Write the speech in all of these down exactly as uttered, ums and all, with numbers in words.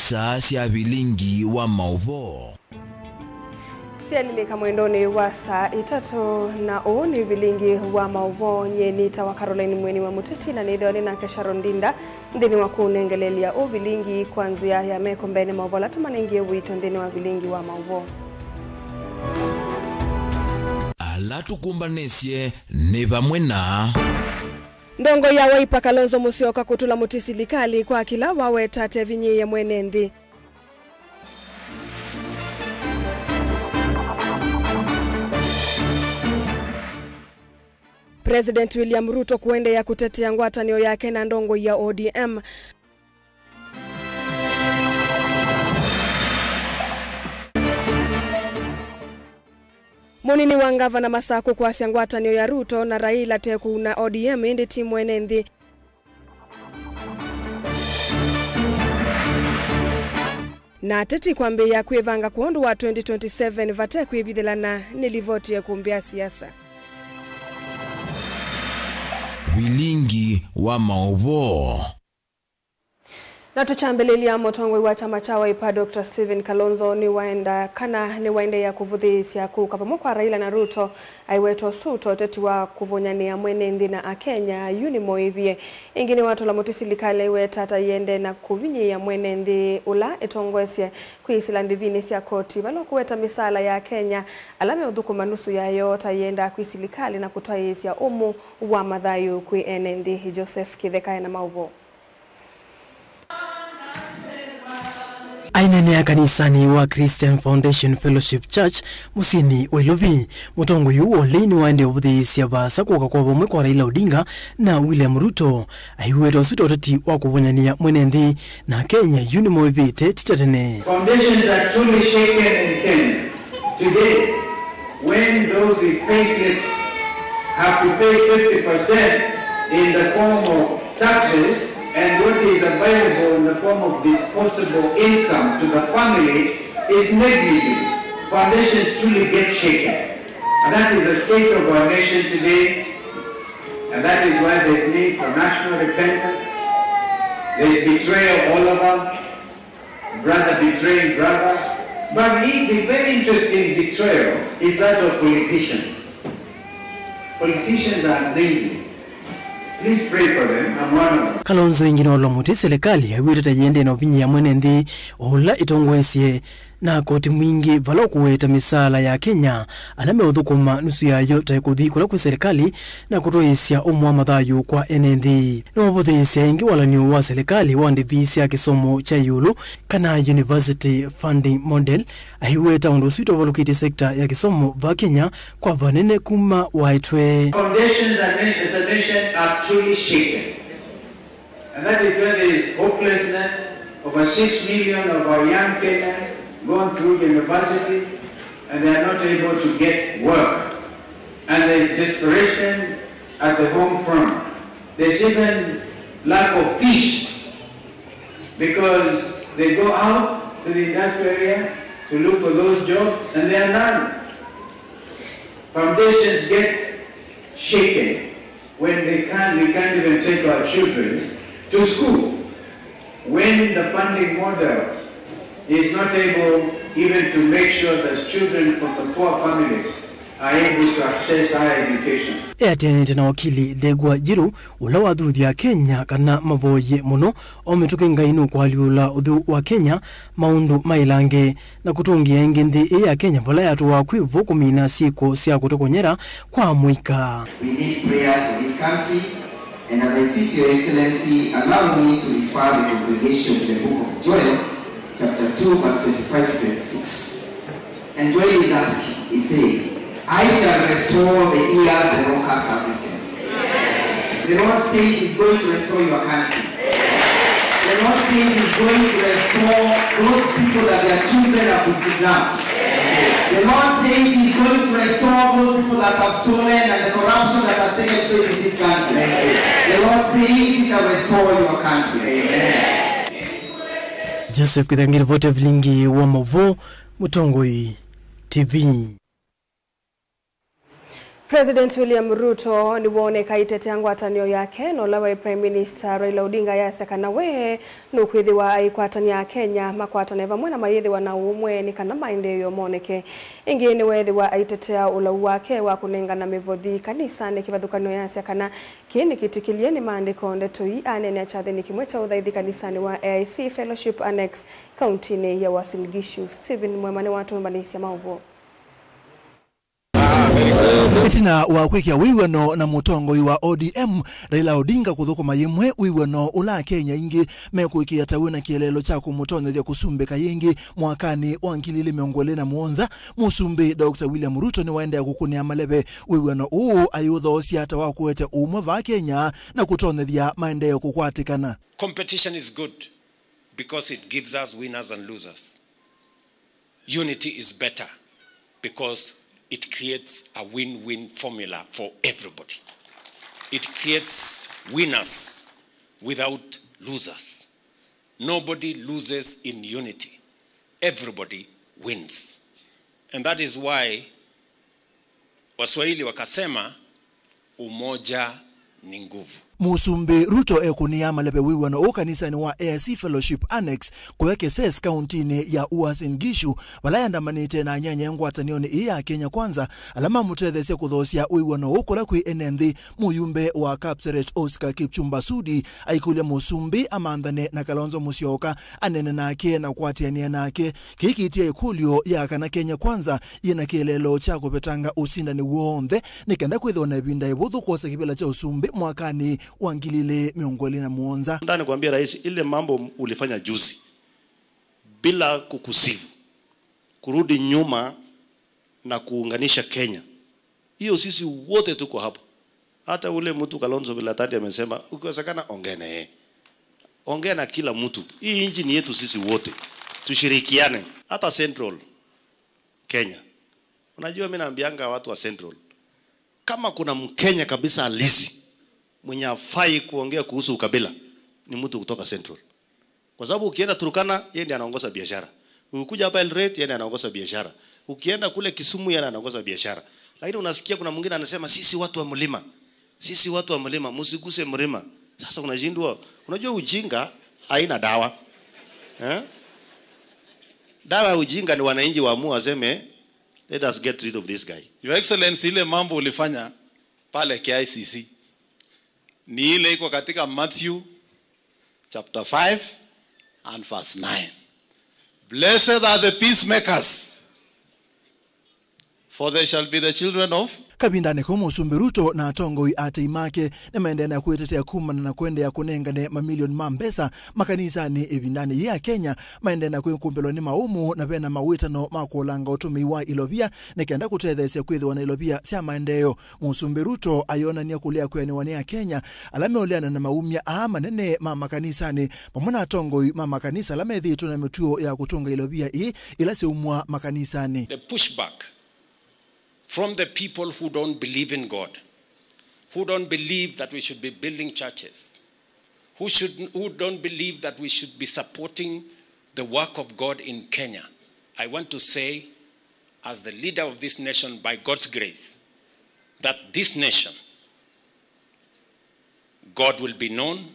Star sya vilingi wa maũvoo. Syalilĩka mwendonĩ wa saa itatũ, na ũũ nĩ vilingi wa maũvoo. Nyie nĩtawa Caroline Mweni wa Mũteti, na nĩthĩwa nĩ nake Sharon Ndinda nthĩnĩ wa kũũnengeleelya ũvilingi kwa nzĩa ya meko mbeenĩ. Maũvoo ala tũmanengie wĩito nthĩnĩ wa vilingi wa maũvoo. Ala tũkũmbanĩsye nĩ vamwe na. Ndongoi ya Wiper Kalonzo Musyoka kũtũla mũtĩ silikalĩ kwa kĩla waweta ta evinyĩĩe mwene nthĩ. President William Ruto kũendeea kũtetea ngwatanĩo yake na ndongoi ya O D M. Mũnini wa ngavana Masakũ kwasya ngwatanĩo ya Ruto na Raila te kũuna O D M ĩndĩ ti mwene nthĩ. Na ateti kwambĩĩa kwĩvanga kwondũ wa twenty twenty-seven vate kwĩvithĩlana nĩ livoti ya ĩkũmbĩ ya siasa. Vilingi wa maũvoo. Na tũkyambĩlĩlya, mũtongoi wa kyama kya Wiper, Doctor Stephen Kalonzo, nĩwaenda kana nĩwaendeea kũvũthĩĩsya kũka vamwe kwa Raila na Ruto, aiweta ũsu ta ũteti wa kũvũnyanĩa mwene nthĩ na Akenya yu nĩmoĩvie. Ĩngĩ nĩwatũla mũtĩ silikalĩ aiweta ta ĩendee na kũvinyĩĩa mwene nthĩ ũla ĩtongoesye kwĩsĩla ndivinĩ sya koti vala ũkũweta mĩsaala ya Akenya ala meũthũkũma nusu yayo ta ĩendaa kwĩ silikalĩ na kũtwaĩĩsya ũmũ wa mathayũ kwĩ ene nthĩ. Joseph Kĩtheka ena maũvoo. Aineenea kanisanĩ wa Christian Foundation Fellowship Church mũsyĩnĩ wa Ilovi, mũtongoi ũũ wa ũlei nĩwaendee ũvũthĩĩsya vaasa kũka kwa vamwe kwa Raila Odinga na William Ruto. Aiweta ũsu ta ũteti wa kũvũnyanĩa mwene nthĩ na Akenya yu nĩmoĩvĩte ti ta tene. Foundations are truly shaken in Kenya. Today, when those with payslips have to pay fifty percent in the form of taxes, and what is available in the form of disposable income to the family is negligible, foundations truly get shaken. And that is the state of our nation today. And that is why there is need for national repentance. There is betrayal all over. Brother betraying brother. But the, the very interesting betrayal is that of politicians. Politicians are lazy. Please pray for them. I'm one of them. Kalonzo ĩngĩ nĩwatũla mũtĩ silikalĩ aiweta ta ĩendee na ũvinyĩĩa mwene nthĩ o ũla ĩtongoesye na koti mwingĩ vala ũkũweta mĩsaala ya Akenya ala meũthũkũma nusu yayo ta ĩkũthi kũla kwĩ silikalĩ na kũtwaĩĩsya ũmũ wa mathayũ kwa ene nthĩ. Nĩwavũthĩĩsya ĩngĩ walany'o wa silikalĩ wa ndivi sya kĩsomo kya ĩũlũ kana university funding model, aiweta ũndũ ũsu ũtovalũkĩtye sekta ya kĩsomo va Kenya kwa vanene kuma waetwe. Foundations as a nation are truly shaken. And that is where there is hopelessness. Over six million of our young Kenyans gone through university and they are not able to get work. And there is desperation at the home front. There's even lack of fish because they go out to the industrial area to look for those jobs and there are none. Foundations get shaken when they can't, we can't even take our children to school, when the funding model is not able even to make sure that children from the poor families are able to access higher education. Eatĩanĩte na wakili Ndegwa Njiru, ũla wathuthya Kenya kana mavoye mũno o mĩtũkĩ Ngai nũkũalyũla ũthyũ wa Kenya maũndũ maĩlange na kũtũngĩa ĩngĩ nthĩ ĩĩ ya Kenya vala yatũaa kwĩ vo kũmina syĩko sya kũtokonyera kwa mũika. We need prayers for this country, and as I sit, Your Excellency, allow me to refer the congregation to the book of Joel, chapter two, verse twenty-five to twenty-six. And Joel is asking, he's saying, "I shall restore the years the locust have eaten." The Lord says he's going to restore your country. The Lord says he's going to restore those people that their children have been kidnapped. The Lord says he's going to restore those people that have stolen and the corruption that has taken place in this country. The Lord says he shall restore your country. Joseph Kĩtheka, ngiripoti ya vilingi wa maũvoo, Mũtongoi T V. President William Ruto nĩwooneka aitetea ngwatanĩo yake na ũla waĩ Prime Minister Raila Odinga, ayasya kana we nũkwĩthĩwa aikwatany'a Akenya makwatane vamwe na mayĩthĩwa na ũũmwe nĩ kana maendeeo moneke. Ĩngĩ nĩweethĩwa aitetea ũlau wake wa kũnengana mĩvothi kanisanĩ kĩvathũkany'o, ayasya kana kĩĩ nĩkĩtĩkĩlye nĩ maandĩko ndeto ii aneenea kyathĩnĩ kĩmwe kya ũthaithi kanisanĩ wa A I C Fellowship Annex kauntinĩ ya Uasin Gishu. Stephen Mwema nĩwatũmbanĩsya maũvoo. Ĩtina wa kwĩkĩa wĩw'ano na mũtongoi wa O D M, Raila Odinga kũthũkũma yĩmwe wĩw'ano ũla Akenya aingĩ mekũĩkĩĩa ta wĩna kĩeleelo kya kũmũtonyethya kũsumbĩka yĩngĩ mwakanĩ wa ngili ilĩ mĩongo ĩlĩ na mũonza, Mũsumbĩ Doctor William Ruto nĩwaendee kũkũnĩa maleve wĩw'ano ũũ, ayĩũthoosya ta wa kũete ũmwe vaa Kenya na kũtonyethya maendeeo kũkwatĩkana. Competition is good because it gives us winners and losers. Unity is better because it creates a win-win formula for everybody. It creates winners without losers. Nobody loses in unity. Everybody wins. And that is why Waswahili wakasema, "Umoja ni nguvu." Mũsumbĩ Ruto ekũnĩa maleve wĩw'ano ũũ kanisanĩ wa A I C Fellowship Annex kũya Keses, kauntinĩ ya Uasin Gishu, vala yandamanĩte na anyanya ngwatanĩonĩ ĩĩ ya Kenya Kwanza, ala mamũtetheesya kũthoosya wĩw'ano ũũ kũla kwĩ ene nthĩ. Mũyumbe wa Kapseret Oscar Kipchumba Sudi aikũlya mũsumbĩ amanthane na Kalonzo Musyoka, anene nake na kũatĩanĩa nake. Kĩĩ kĩitia ĩkũlyo ya kana Kenya Kwanza yĩna kĩeleelo kya kũvetanga ũsindani w'onthe nĩ kenda kwĩthĩwa na ĩvinda ĩvũthũ kwosa kĩvĩla kya ũsumbĩ mwakanĩ wa ngili ilĩ mĩongo ĩlĩ na mũonza. Nataka nikwambie rais, ile mambo ulifanya juzi bila kukusifu, kurudi nyuma na kuunganisha Kenya, hiyo sisi wote tuko hapo. Hata ule mtu Kalonzo vile Atandi amesema, ukiwezekana ongea na yeye. Ongea na kila mtu. Hii nchi ni yetu sisi wote. Tushirikiane. Hata Central Kenya. Unajua, mimi naambianga watu wa Central, kama kuna Mkenya kabisa halisi mwenye hafai kuongea kuhusu ukabila, ni mtu kutoka Central. Kwa sababu ukienda Turkana, yeye ndiye anaongoza biashara. Ukikuja hapa Eldoret, yeye ndiye anaongoza biashara. Ukienda kule Kisumu, yeye ndiye anaongoza biashara. Lakini unasikia kuna mwingine anasema, "Sisi watu wa mlima. Sisi watu wa mlima, msiguse mlima." Sasa unashindwa, unajua ujinga haina dawa. Eh? Dawa ya ujinga ni wananchi waamue waseme, "Let us get rid of this guy." Your Excellency, ile mambo ulifanya pale K I C C ni ile iko katika Matthew chapter five and verse nine. "Blessed are the peacemakers, for they shall be the children of." Kavindanĩ kau, Mũsumbĩ Ruto na atongoi atei make nĩmaendee na kwĩtetea kumana na kũendeea kũnengane mamilioni ma mbesa makanisanĩ ĩvindanĩ yĩĩ ya Kenya, maendee na kwĩkũmbĩlwa nĩ maũmũ na vena mawĩtano ma kũolanga ũtũmĩi wa ilovia nĩ kenda kũtetheesya kwĩthĩwa na ilovia sya maendeeo. Mũsumbĩ Ruto ayonany'a kũlea kwĩanĩwa nĩ Akenya ala meũleana na maumya aa manene ma makanisanĩ, vamwe na atongoi ma makanisa ala methĩĩtwe na mĩtuo ya kũtũnga ilovia ii ila syaumwa makanisanĩ. The pushback from the people who don't believe in God, who don't believe that we should be building churches, who should, who don't believe that we should be supporting the work of God in Kenya, I want to say, as the leader of this nation, by God's grace, that this nation, God will be known,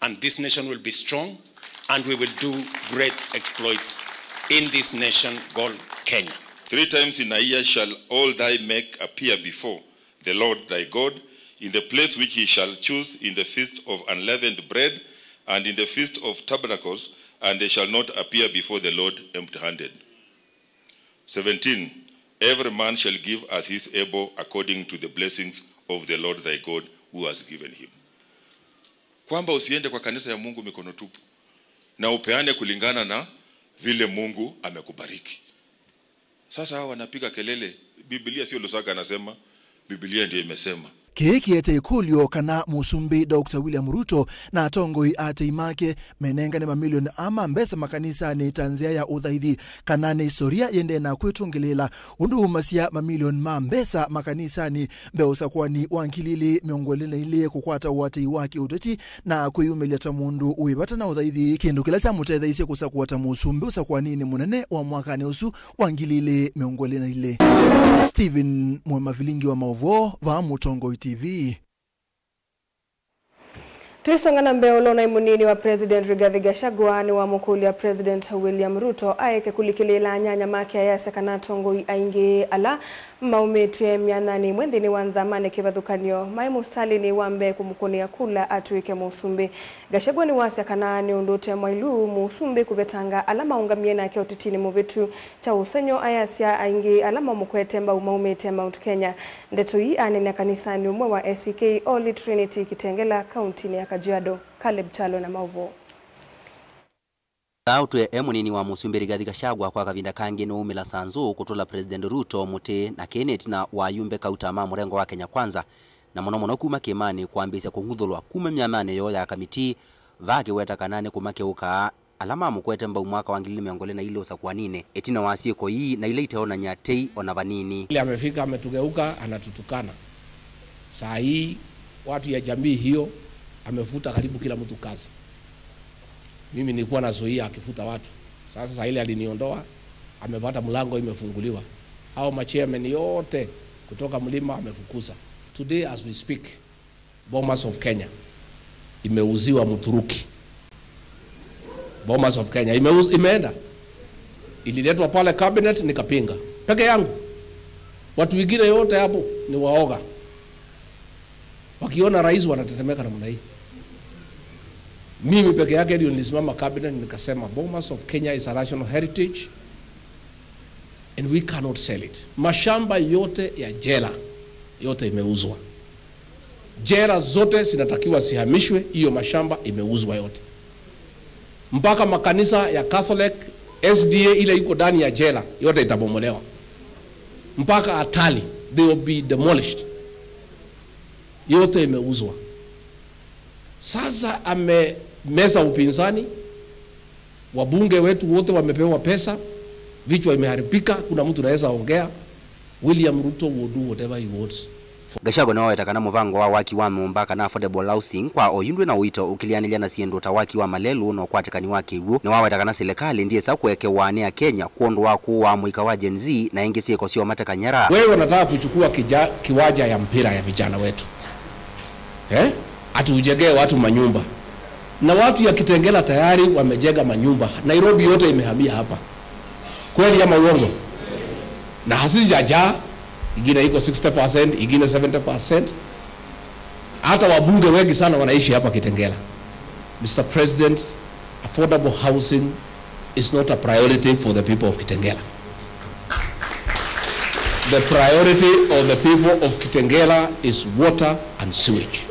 and this nation will be strong, and we will do great exploits in this nation called Kenya. Three times in a year shall all thy make appear before the Lord thy God, in the place which he shall choose, in the feast of unleavened bread, and in the feast of tabernacles, and they shall not appear before the Lord empty-handed. Seventeen, every man shall give as he is able, according to the blessings of the Lord thy God, who has given him. Kwamba usiende kwa kanisa ya Mungu mikono tupu, na upeane kulingana na vile Mungu amekubariki. Sasa hawa wanapiga kelele, Biblia sio Lusaka anasema, Biblia ndio imesema. Kĩĩ kĩete ĩkũlyo kana Mũsumbĩ Doctor William Ruto na atongoi a atei make menengane mamilioni aa ma mbesa makanisanĩ ta nzĩa ya ũthaithi, kana nĩ isoria yĩendee na kwĩtũngĩlĩĩla ũndũ umasya mamilioni ma mbesa makanisanĩ mbee ũsakũani wa ngili ilĩ mĩongo ĩlĩ na ilĩ kũkwata ũatĩi wa kĩũteti na kwĩyumĩlya ta mũndũ wĩ vata na ũthaithi, kĩndũ kĩla kyamũtetheeisye kũsakũa ta mũsumbĩ ũsakũaninĩ mũnene wa mwakanĩ ũsu wa ngili ilĩ mĩongo ĩlĩ na ilĩ. Stephen Mwema, vilingi wa maũvoo, vaa Mũtongoi T V. Tũisonga na mbee, ũlonai mũnini wa President Rigathi Gachagua nĩwamũkũlya President William Ruto aeke kũlikĩlĩĩla anyanya make ayasya kana atongoi aingĩ ala maumĩtw'e myanyanĩ ĩmwe nthĩnĩ wa nzamanĩ kĩvathũkany'o maĩ mũsitalĩnĩ wa mbee kũmũkũnĩa kula atw'ĩke mũsumbĩ. Gachagua nĩwasya kana nĩ ũndũ ũte mwailu mũsumbĩ kũvetanga ala maũngamie nake ũtetinĩ mũvĩtu. Kya ũsengy'o, ayasya aingĩ ala mamũkwete mbau maumĩte Mount Kenya. Ndeto ii aneenea kanisanĩ ũmwe wa A C K Holy Trinity Kitengela, kauntinĩ ya Kajiado. Caleb Kyalo na maũvoo. Aa ũtwĩe e mũnini wa mũsumbĩ Rigathi Gachagua kwa kavinda kangĩ nũumĩla Sanzu kũtũla President Ruto mũtĩ, na kĩĩ nĩ ĩtina wa ayumbe kauta ma mũrengo wa Kenya Kwanza, na mũno mũno kuma kĩĩmanĩ kwambĩĩsya kũng'uthũlwa kuma myanyanĩ yoo ya kamitii, vaa akĩweta kana nĩ kũmakeũkaa ala mamũkwete mbau mwaka wa ngili ilĩ mĩongo ĩlĩ na ilĩ ũsakũaninĩ ĩtina wa syĩko ii na ila iteonany'a tei o na vanini. Ile amefika, ametugeuka, anatutukana. Saa hii watu ya jamii hiyo amefuta karibu kila mtu kazi. Mimi nilikuwa nazuia akifuta watu. Sasa saa ile aliniondoa, amepata mlango imefunguliwa. Hao machairman yote kutoka mlima amefukuza. Today as we speak, Bomas of Kenya imeuziwa Mturuki. Bomas of Kenya imeuz-, imeenda. Ililetwa pale cabinet nikapinga. Peke yangu. Watu wengine yote hapo ni waoga. Wakiona rais wanatetemeka namna hii. Mimi peke yake ndio nilisimama cabinet nikasema, Bomas of Kenya is a national heritage and we cannot sell it. Mashamba yote ya jela, yote imeuzwa. Jela zote zinatakiwa zihamishwe, hiyo mashamba imeuzwa yote. Mpaka makanisa ya Catholic, S D A ile iko ndani ya jela, yote itabomolewa. Mpaka atali, they will be demolished. Yote imeuzwa. Sasa amemeza upinzani, wabunge wetu wote wamepewa pesa, vichwa imeharibika, kuna mtu anaweza ongea. William Ruto will do whatever he wants. Gachagua nĩwaweta kana mũvango wa waki wa nyũmba kana affordable housing kwa oyu ndwĩ na ũito ũkĩlĩanĩlya na syĩndũ ta waki wa malelũ na ũkwatĩkani wa kĩw'ũ. Nĩwaweta kana silikalĩ ndyĩsa kũekewa nĩ Akenya kwondũ wa kũaa mũika wa Gen Z na ĩngĩ syĩko sya ũmateka nyara. Wewe unataka kuchukua kija-, kiwanja ya mpira ya vijana wetu. Eh? Ati ujengee watu manyumba. Na watu ya Kitengela tayari wamejenga manyumba. Nairobi yote imehamia hapa. Kweli ama uongo? Na hazijajaa, ingine iko sixty percent, ingine seventy percent. Hata wabunge wengi sana wanaishi hapa Kitengela. Mister President, affordable housing is not a priority for the people of Kitengela. The priority of the people of Kitengela is water and sewage.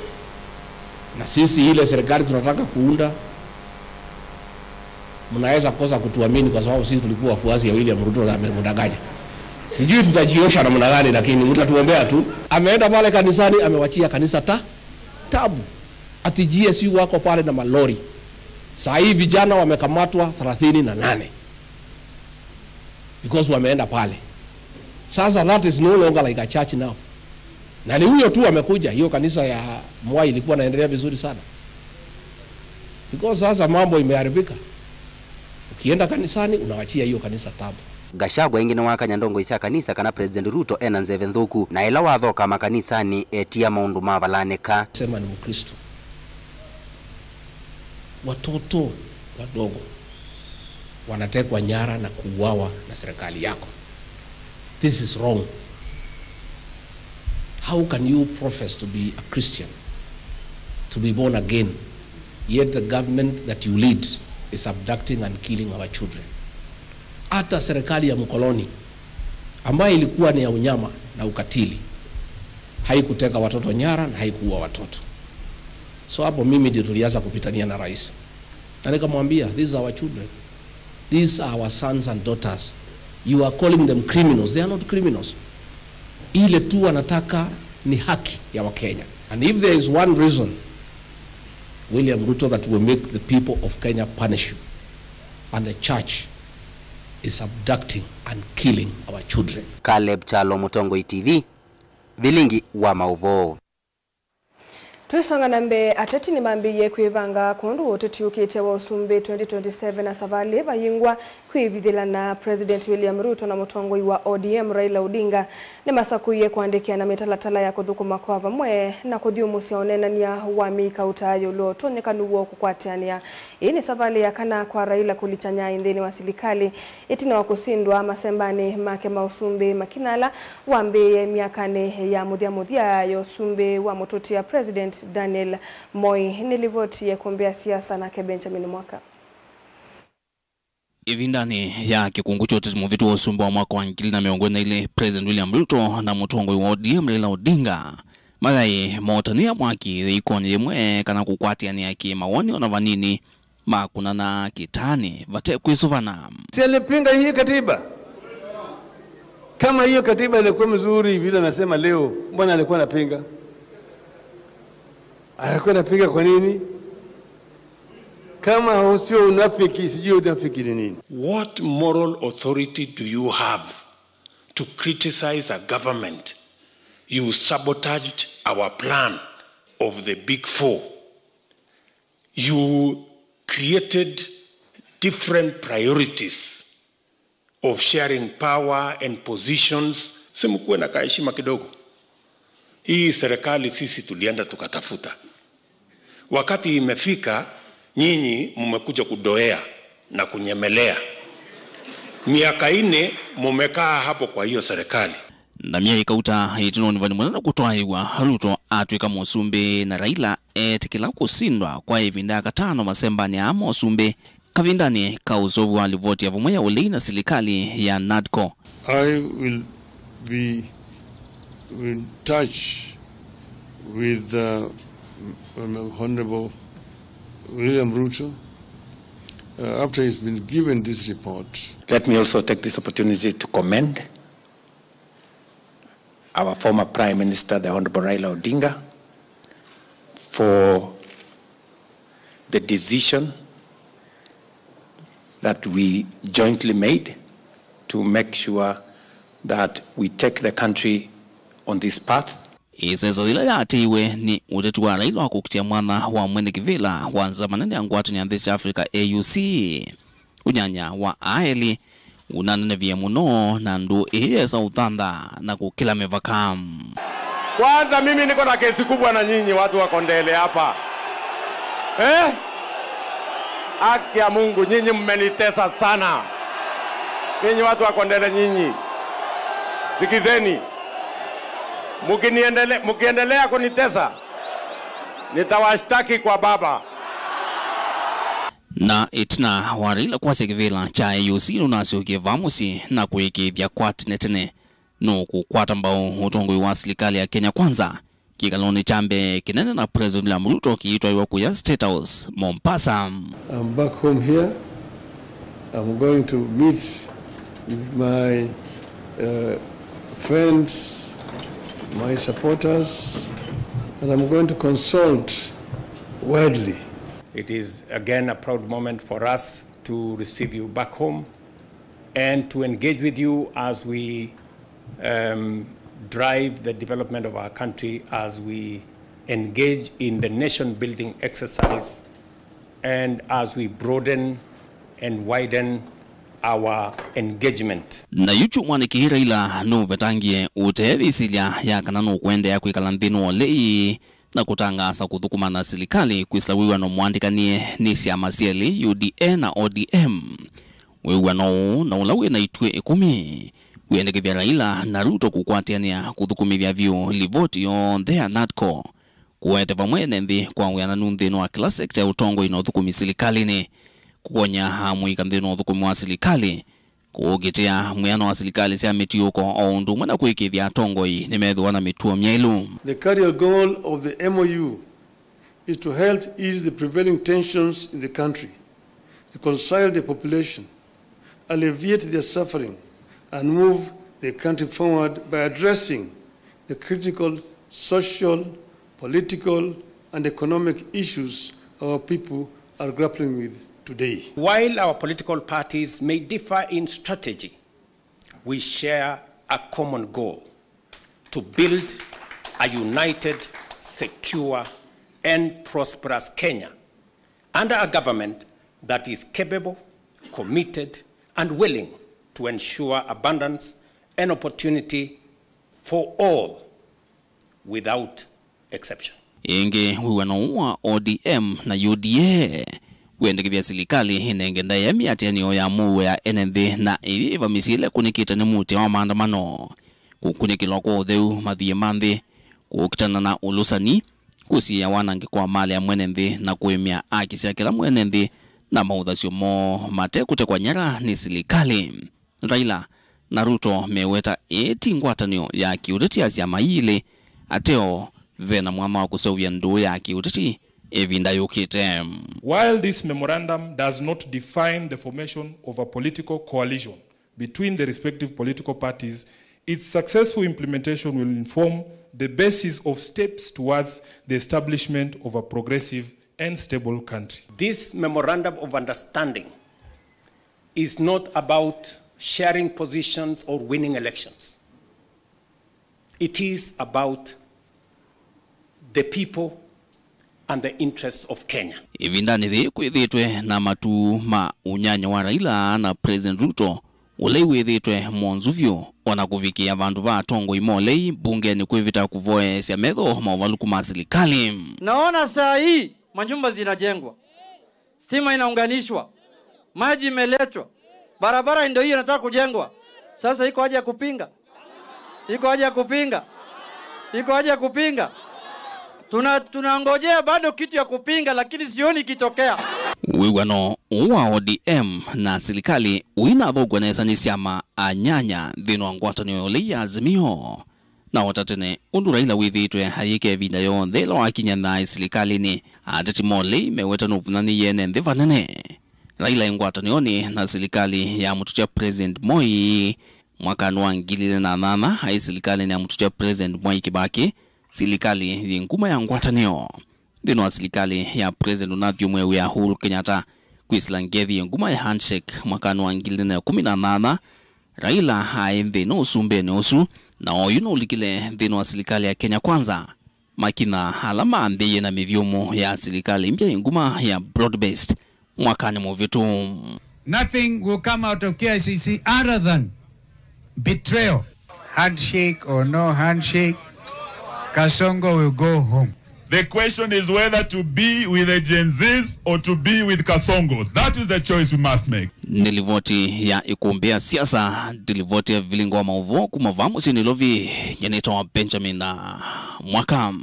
Na sisi ile serikali tunataka kuunda, mnaweza kosa kutuamini kwa sababu sisi tulikuwa wafuasi ya William Ruto na amemdanganya. Sijui tutajiosha namna gani, lakini mtatuombea tu. Ameenda pale kanisani, amewachia kanisa ta-, tabu. Ati G S U wako pale na malori. Saa hii vijana wamekamatwa thelathini na nane. Because wameenda pale. Sasa that is no longer like a church now. Na ni huyo tu amekuja, hiyo kanisa ya Mwai ilikuwa inaendelea vizuri sana. Because sasa mambo imeharibika. Ukienda kanisani, unawachia hiyo kanisa tabu. Gachagua ĩngĩ nĩwakany'a ndongoi sya kanisa kana President Ruto ena nzeve nthũku, na ĩla wathoka makanisanĩ, etia maũndũ mavalanĩka. Sema ni Mkristo. Watoto wadogo wanatekwa nyara na kuuawa na serikali yako. This is wrong. How can you profess to be a Christian, to be born again, yet the government that you lead is abducting and killing our children? Hata serikali ya mkoloni ambayo ilikuwa ni ya unyama na ukatili, haikuteka watoto nyara na haikuua watoto. So hapo mimi ndio tulianza kupitania na rais. Na nikamwambia, "These are our children. These are our sons and daughters. You are calling them criminals. They are not criminals." Ile tu wanataka Ni haki ya Wakenya. And if there is one reason, William Ruto, that will make the people of Kenya punish you, and the church is abducting and killing our children. Caleb Kyalo, Mũtongoi T V, vilingi wa maũvoo. Tũisonga na mbee, ateti nĩmambĩĩie kwĩvanga kwondũ wa ũteti ũkĩte wa ũsumbĩ twenty twenty-seven, na savalĩ vayĩngwa kwĩvithĩlana. President William Ruto na mũtongoi wa O D M Raila Odinga nĩmasakũie kũandĩkĩana mĩtalatala ya kũthũkũma kwa vamwe na kũthyũmũsya ũneenany'a wa mĩika ũtaya ĩũlũ wa ũtonyekanu woo kũkwatĩanĩa. Ĩĩ nĩ savalĩ ya kana kwa Raila kũlikya nyaaĩ nthĩnĩ wa silikalĩ ĩtina wa kũsindwa masembanĩ make ma ũsumbĩ, makinya ala wambĩĩe myakanĩ ya mũthya mũthya ya ũsumbĩ wa mũtũtia President Daniel Moi. Nĩ livoti ya ĩkũmbĩ ya siasa nake Benjamin Mwaka. Ĩvindanĩ ya kĩkũngũ kya ũteti mũvĩtu wa ũsumbĩ wa mwaka wa ngili na mĩongo ĩlĩ na ilĩ, President William Ruto na mũtongoi wa O D M Raila Odinga mayaĩ motanĩa mwaki yĩikonĩ yĩmwe kana kũkwatĩanĩa kĩmawoni ona vanini, makũnana kĩtaanĩ vate kwĩsũvana. Si alipinga hii katiba? Kama hiyo katiba ilikuwa mzuri vile anasema leo, mbona alikuwa anapinga? Alikuwa anapinga kwa nini? Kama sio unafiki, sijui unafiki ni nini? What moral authority do you have to criticize a government? You sabotaged our plan of the big four. You created different priorities of sharing power and positions. Si mkuwe na kaheshima kidogo? Hii serikali sisi tulienda tukatafuta. Wakati imefika, nyinyi mmekuja kudoea na kunyemelea. Miaka ine mumekaa hapo kwa hiyo serikali. Na myei kauta ĩtina wa ũnyuvani mũnene kũtwaĩw'a, Ruto atw'ĩka mũsumbĩ na Raila etĩkĩla kũsindwa kwa ĩvinda ya katano masembanĩ aa ma ũsumbĩ, kavindanĩ ka ũseũvyo wa livoti ya vamwe ya ũlei na silikalĩ ya NADCO. I will be in touch with, uh, Honorable William Ruto, uh, after he's been given this report. Let me also take this opportunity to commend our former Prime Minister, the Honorable Raila Odinga, for the decision that we jointly made to make sure that we take the country on this path. Ĩseso yĩla yaatĩĩwe nĩ ũteti wa Raila wa kũkitĩa mwanya wa mwene kĩvĩla wa nzama nene ya ngwatanĩo ya nthĩ sya Africa, A U C. Ũnyanya wa aa elĩ ũnanenevie mũno, na ndũũ ĩĩ yesa ũthantha na kũkĩla mĩvaka. Kwanza, mimi niko na kesi kubwa na nyinyi watu wa Kondele hapa. Eh? Haki ya Mungu, nyinyi mmenitesa sana. Nyinyi watu wa Kondele, nyinyi. Sikizeni. Mkiniendele-, mkiendelea kunitesa, nitawashtaki kwa baba. Na ĩtina wa Raila kwasya kĩvĩla kya A U C nũnasyokie vaa mũsyĩ na kũĩkĩĩthya kwa tene tene nũkũkwata mbau ũtongoi wa silikalĩ ya Kenya Kwanza, kĩkalonĩ kya mbee kĩnene na President William Ruto kĩitwaĩwa kũya State House, Mombasa. I'm back home here. I'm going to meet with my, uh, friends, my supporters, and I'm going to consult widely. It is again a proud moment for us to receive you back home and to engage with you as we, um, drive the development of our country, as we engage in the nation-building exercise, and as we broaden and widen our engagement. Na yu kyumwanĩ kĩĩ Raila nũvetangie ũtee yĩsilya ya kana nũkũendeea kwĩkala nthĩnĩ wa ũlei na kũtangaasa kũthũkũma na silikalĩ kwĩsĩla wĩw'ano mũandĩkanĩe nĩ syama syelĩ, U D A na O D M. Wĩw'ano ũũ, na ũla wĩ na ituĩ ĩkũmi, wĩendekethya Raila na Ruto kũkwatĩanĩa kũthũkũmĩthya vyũ livoti yonthe ya NADCO, kũete vamwe ene nthĩ kwa wĩananu nthĩnĩ wa kĩla sekta ya ũtongoi na ũthũkũmi silikalĩnĩ, kũkony'a amũika nthĩnĩ wa ũthũkũmi wa silikalĩ, kũũkitĩa mwĩano wa silikalĩ sya mĩtiũko, o ũndũ ũmwe na kũĩkĩĩthya atongoi nĩmethĩwa na mĩtuo myaĩlu. The career goal of the M O U is to help ease the prevailing tensions in the country, reconcile the population, alleviate their suffering, and move the country forward by addressing the critical social, political, and economic issues our people are grappling with today. While our political parties may differ in strategy, we share a common goal: to build a united, secure, and prosperous Kenya under a government that is capable, committed, and willing to ensure abundance and opportunity for all without exception. Ĩngĩ, wĩw'ano ũũ wa O D M na U D A wĩendekethya silikalĩ ĩnenge ndaĩa mĩatĩanĩo ya mũuo ya ene nthĩ na ĩyĩva mĩsyĩ ĩla ĩkunĩkĩte nĩ mũtĩ wa maandamano, kũkunĩkĩlwa kwa ũtheu, mathiĩ ma nthĩ, kũkitana na ũlũsani, kũsiĩĩa wanangĩko wa malĩ ya mwene nthĩ, na kũĩmya aki sya kĩla mwene nthĩ na maũthasyo moo mate kũtekwa nyara nĩ silikalĩ. Raila na Ruto meweta ĩĩ ti ngwatanĩo ya kĩũteti ya syama ii ilĩ, ateo ve na mwanya wa kũseũvya ndũũ ya kĩũteti ĩvinda yũkĩte. While this memorandum does not define the formation of a political coalition between the respective political parties, its successful implementation will inform the basis of steps towards the establishment of a progressive and stable country. This memorandum of understanding is not about sharing positions or winning elections. It is about the people and the interests of Kenya. Ĩvindanĩ yĩĩ kwĩthĩĩtwe na matu ma ũnyanya wa Raila na President Ruto, ũlei wĩthĩĩtwe mwonzu vyũ, o na kũvikĩa vandũ va atongoi ma ũlei mbungenĩ kwĩvĩta kũvoyeesya metho maũvalũku ma silikalĩ. Naona saa hii manyumba zinajengwa, stima inaunganishwa, maji imeletwa, barabara ndio hiyo inataka kujengwa. Sasa iko haja ya kupinga? Iko haja ya kupinga? Iko haja ya kupinga? Tuna, tunangojea bado kitu ya kupinga, lakini sioni ikitokea. Wĩw'ano ũũ wa O D M na silikalĩ ũinathũkw'a nesa nĩ syama anyanya nthĩnĩ wa ngwatanĩo ya ũlei ya Azimio. Na o ta tene, ũndũ Raila wĩthĩĩtwe ayĩka ĩvinda yonthe ĩla wakinya thayũ silikalĩnĩ, ateti ma ũlei meweta nũvũnyanĩie ene nthĩ vanene. Raila e ngwatanĩonĩ na silikalĩ ya mũtũtya President Moi. Mwakanĩ wa ngili ilĩ na nyanya, aĩ silikalĩnĩ ya mũtũtya President Mwai Kĩbakĩ, silikalĩ yĩ nguma ya ngwatanĩo. Nthĩnĩ wa silikalĩ ya President ũnathyũmũe wĩa Uhuru Kenyatta, kwĩsĩla ngethi yĩ nguma ya handshake mwakanĩ wa ngili ilĩ na ĩkũmi na nyanya, Raila aĩ nthĩnĩ ũsumbĩnĩ ũsu, na oyu nũlikile nthĩnĩ wa silikalĩ ya Kenya Kwanza. Makinya ala mambĩĩe na mĩthyũmũ ya silikalĩ mbya yĩ nguma ya broad-based mwakanĩ mũvĩtu. Nothing will come out of K I C C other than betrayal. Handshake or no handshake, Kasongo will go home. The question is whether to be with the Gen Zs or to be with Kasongo. That is the choice we must make. Nĩ livoti ya ĩkũmbĩ ya siasa, nĩ livoti ya vilingo wa maũvoo kuma vaa mũsyĩ Nairobi, nyanĩtwa Benjamin Mwaka.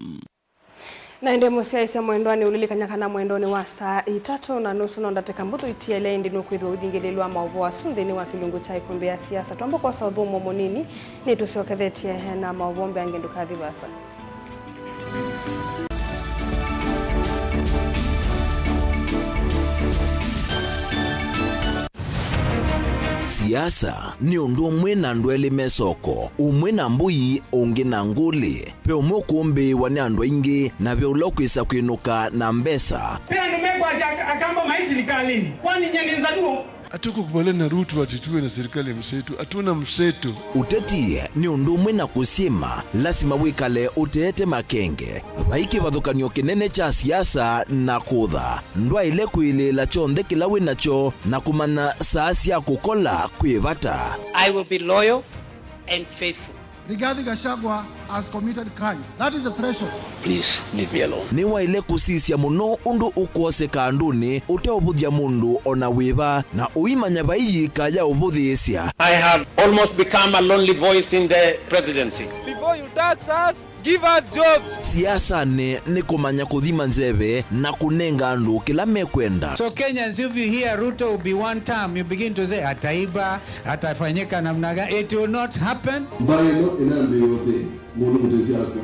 Na ĩndĩ mũsyaĩĩsya mwendwa, nĩũlilikany'a kana mwendonĩ wa saa itatũ na nusu no ndatĩka mbũthũ itiele, ĩndĩ nũkwĩthĩwa ũthingĩlĩĩli wa maũvoo asu nthĩnĩ wa kĩlungu kya ĩkũmbĩ ya siasa. Twamba kwosa ũthũmũo mũnini, nĩtũsyokethetye na maũvoo mbeange, ndũkathi vaasa. Siasa nĩ ũndũ ũmwe na andũ elĩ me soko, ũmwe na mbũi, ũngĩ na ngũlĩ. Ve ũmwe ũkũmbĩĩwa nĩ andũ aingĩ, na ve ũla ũkwĩsa kwĩnũka na mbesa. Ve andũ mekwasya ak-, Akamba maĩ silikalĩnĩ. Kwani nyie nĩ Nzaluo? Hatukukubaliana na Ruto ati tuwe na serikali ya mseto. Hatuna mseto. Ũteti nĩ ũndũ ũmwe na kũsyĩma, lasima wĩkale ũteete makenge. Vai kĩvathũkany'o kĩnene kya siasa na kũtha. Ndwaĩle kwĩlĩĩla kyonthe kĩla wĩ nakyo na kũmanya saa sya kũkola kwĩ vata. I will be loyal and faithful. Rigathi Gachagua has committed crimes. That is the threshold. Please leave me alone. Nĩwaĩle kũsisya mũno ũndũ ũkwoseka andũnĩ ũteũvũthya mũndũ o na wĩva, na ũimanya vai yĩka ya ũvũthĩĩsya. I have almost become a lonely voice in the presidency. Before you tax us, give us jobs. Siasanĩ nĩ kũmanya kũthima nzeve na kũnenga andũ kĩla mekwenda. So Kenyans, if you hear Ruto will be one term, you begin to say, "Ataiba, atafanyika namna gani?" It will not happen. Mbaĩ ĩno ĩnambĩĩa ũthei, mũndũ mũtesi akwa.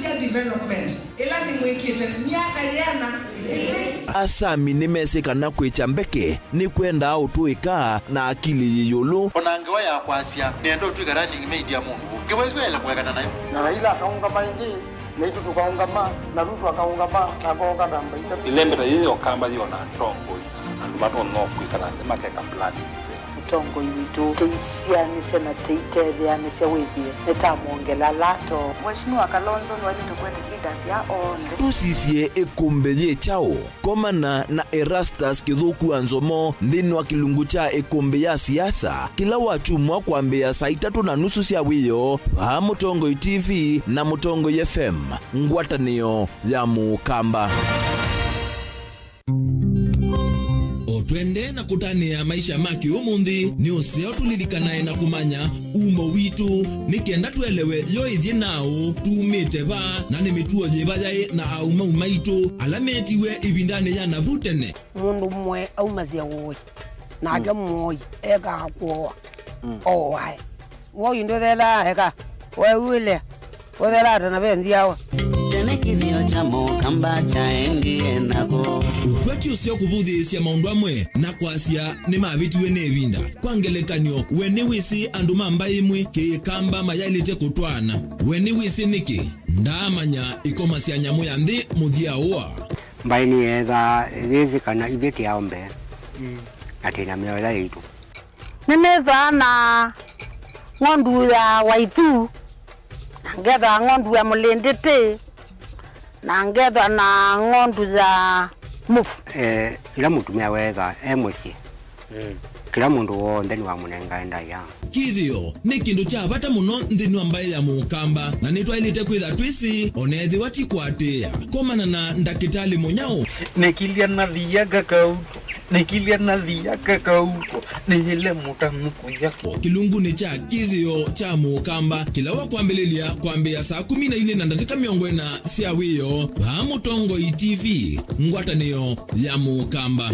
Sya development ĩla nĩmwĩkĩte myaka yĩana ĩlĩ. Asami nĩmesĩ kana kwĩkya mbeke nĩkwendaa ũtũĩka na akili yĩ ĩũlũ. O na ngewa ya kwasya, nĩenda ũtw'ĩka running mate ya mũndũ ũngĩ. Ngewa ĩsu yaĩle kũekana nayo. Na Raila akaũngama ĩngĩ, naitũ tũkaũngama, na Ruto akaũngama, ta kooka namba itatũ. Ĩlembe ta yĩĩ ya Ũkamba yĩonaa atongoi, andũ matonya kwĩkala nthĩ makeka planning nzeo. Mũtongoi witũ, tũisyaanĩsya na tũitetheanĩsya wĩthĩe nĩtamwongela lato. Mheshimiwa Kalonzo nĩwaĩlĩte kwete leaders ya onthe. Tũsisye ĩkũmbĩ yĩ kyaũ? Komana na Erastus Kĩthũku wa Nzomo nthĩnĩ wa kĩlungu kya ĩkũmbĩ ya siasa kĩla wakyumwa kwambĩĩa saa itatũ na nusu sya wĩoo vaa Mũtongoi T V na Mũtongoi F M, ngwatanĩo ya Mũkamba. O tũendee na kũtanĩa maisha ma kĩũmũnthĩ, nĩ ũseo tũlilikanae na kũmanya umo witũ, nĩ kenda tũelewe yo ĩthyĩ naũ, tumĩte va, na nĩ mĩtuo yĩva yaĩ na aũmau maitũ ala meetiwe ĩvindanĩ ya navu tene. Mũndũ ũmwe aumasya ũĩ, nake mũoi ekaa kũoa, ooae. Woi ndũthelaa eka, weew'ĩlea, ũthelaa ta na ve nzyawa. Tene kĩthĩo kya Mũkamba kyaendie nako. Ũkwati ũseo kũvũthĩĩsya maũndũ amwe na kwasya nĩmavĩtiwe nĩ ĩvinda. Kwa ngelekany'o, we nĩwĩsĩ andũ ma mbaĩ ĩmwe Kĩkamba mayaĩlĩte kũtwaana? We nĩwĩsĩ nĩkĩ? Ndaamanya ĩkoma sya nyamũ ya nthĩ mũthya ũa. Mbaĩ nĩyeethaa yĩsĩ kana ithyĩ tĩ ao mbee, na twĩ na mĩao ĩla yaitũ. Nĩnĩthwaa na ng'ondu ya waithu, na ngethwa ng'ondu ya mũlĩndĩtĩ, na ngethwa na ng'ondu ya mũvu. Eh, ĩla mũtumĩa weetha e mũsyĩ, kĩla mũndũ w'onthe nĩwamũnengae ndaĩa. Kĩthĩo nĩ kĩndũ kya vata mũno nthĩnĩ wa mbaĩ ya Mũkamba, na nĩtwaĩlĩte kwĩtha twĩsĩ, o na ethĩwa ti kũatĩĩa. Komana na ndakĩtalĩ mũnyao. Nĩkilya nathia kakauto, nĩkilya nathia kakauto, nĩyĩle mũtanu kũya. Kĩlungunĩ kya kĩthĩo kya Mũkamba, kĩla wakwambĩlĩlya kwambĩĩa saa kũmi na ilĩ na ndatĩka mĩongo ĩna sya wĩoo, vaa Mũtongoi T V, ngwatanĩo ya Mũkamba.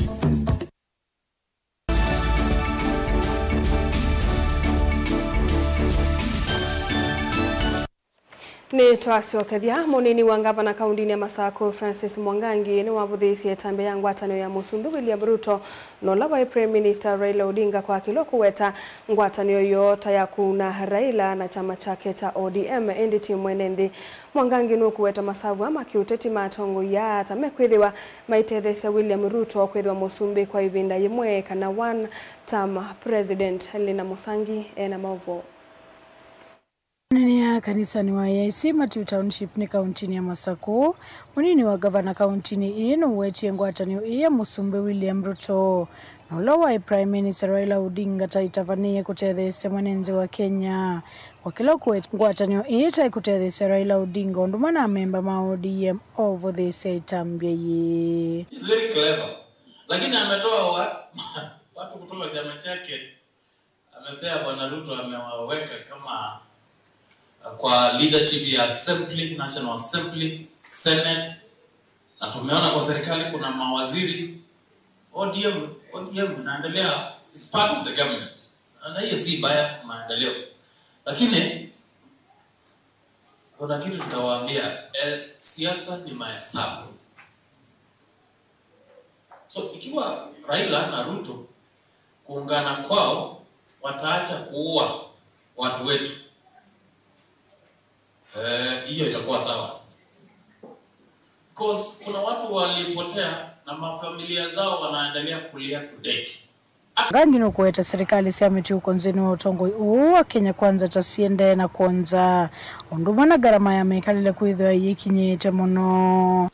Nĩtwasyokethya, mũnini wa ngavana kaũndĩnĩ ya Masakũ, Francis Mwangangi, nĩwavũthĩĩsye ĩtambya ya ngwatanĩo ya Mũsumbĩ William Ruto na ũla waĩ Prime Minister Raila Odinga kwa kĩla ũkũweta ngwatanĩo yoo ta ya kũuna Raila na kyama kyake kya O D M, ĩndĩ ti mwene nthĩ. Mwangangi nũkũweta masavu aa ma kĩũteti ma atongoi aa ta mekwĩthĩwa maitetheesya William Ruto kwĩthĩwa mũsumbĩ kwa ĩvinda yĩmwe, kana one term president. Lina Mũsangi ena maũvoo. Aneenea kanisanĩ wa A I C Matiu Township nĩ kaũntĩnĩ ya Masakũ, mũnini wa ngavana kaũntĩnĩ ĩĩ nũwetie ngwatanĩo ĩĩ ya Mũsumbĩ William Ruto na ũla waĩ Prime Minister Raila Odinga ta ĩtavanĩĩe kũtetheesya mwene nthĩ wa Kenya. Kwa kĩla ũkũweta ngwatanĩo ĩĩ ta ĩkũtetheesya Raila Odinga ũndũ ũmwe na amemba ma O D M o ũvũthĩĩsya ĩtambya yĩĩ. He's very clever. Lakini ametoa wa-, watu kutoka chama chake, amepea Bwana Ruto, amewaweka kama kwa leadership ya assembly, National Assembly, Senate, na tumeona kwa serikali kuna mawaziri. O D M, O D M inaendelea, is part of the government. Na hiyo si mbaya, maendeleo. Lakini kuna kitu nitawaambia, eh, siasa ni mahesabu. So, ikiwa Raila na Ruto kuungana kwao wataacha kuua watu wetu, eh, hiyo itakuwa sawa. Because kuna watu walipotea na mafamilia zao wanaendelea kulia to date. Mwangangi nũkũweta serikali sya mĩtũkĩ nthĩnĩ wa ũtongoi ũũ wa Kenya Kwanza ta siendee na kwonza, ũndũ ũmwe na ngarama ya mĩkalĩle kwĩthĩwa ĩyĩkinyĩte mũno.